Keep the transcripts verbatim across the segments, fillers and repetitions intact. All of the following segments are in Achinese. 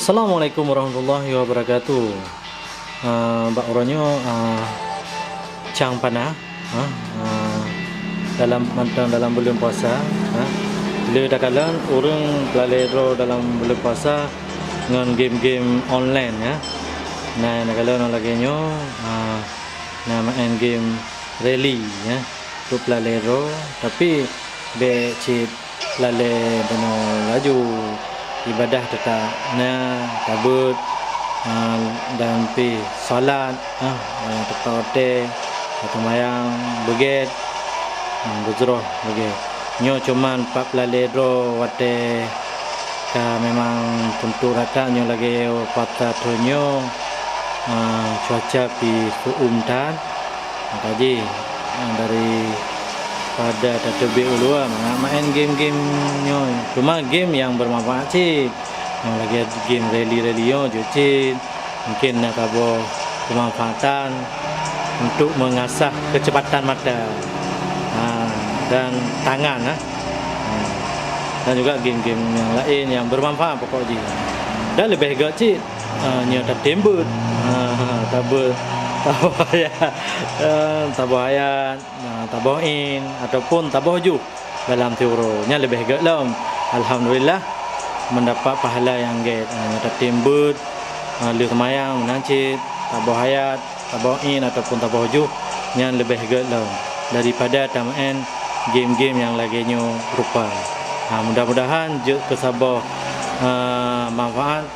Assalamualaikum warahmatullahi wabarakatuh. Ah, bak uroe nyoe, ah, cang panah, ah, ah, dalam mantong dalam buleuen puasa, ah. Le takalon ureuëng peulalée droe dalam buleuen puasa ngon game-game online, ya. Nah, takalon lagée nyoe, ah, na maén game rally, ya, untuk peulalée droe, tapi bék cit lalée bunoe laju. Ibadah teutap na, tabeuet, ah, dan pih salat, ah, ah, teupeu watée, seumayang beugét, hmm, beujroh beugét. Nyoe cuman pat peulalée droe watée ka memang teuntu rata nyoe lagée puasa thon nyoe, ah, cuaca pih seu-uem that. Maka jih, ah, daripada tateubiet u luwa, mangat maén game-game nyoe. Cuma game nyang bermanfaat cit. Nyang lagée game rally-rally nyoe jeuet cit. Mungkin na saboh kemanfaatan untuk mengasah kecepatan mata, ha, dan tangan, ha. Ha. Dan juga game-game nyang laén nyang bermanfaat pokok jih. Dan leubeh gét cit, ha, nyoe tatem beuet. Ha, tabeuet, taboh ayat, ha, taboh ayat, ha, taboh in, ataupun taboh juh dalam siuroe. Nyan leubeh gét lom. Alhamdulillah, mendapat pahala nyang gét. Ha, tatem beuet, ha, lheueh seumayang meunan cit, taboh ayat, taboh in ataupun taboh juh, nyan leubeh gét lom daripada tamaén game-game nyang lagée nyoe rupa. Ha, mudah-mudahan jeuet keu saboh, ha, manfaat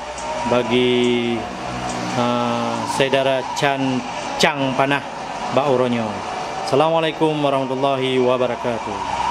bagi, ha, syedara can cang panah bak uroe nyoe. Assalamualaikum warahmatullahi wabarakatuh.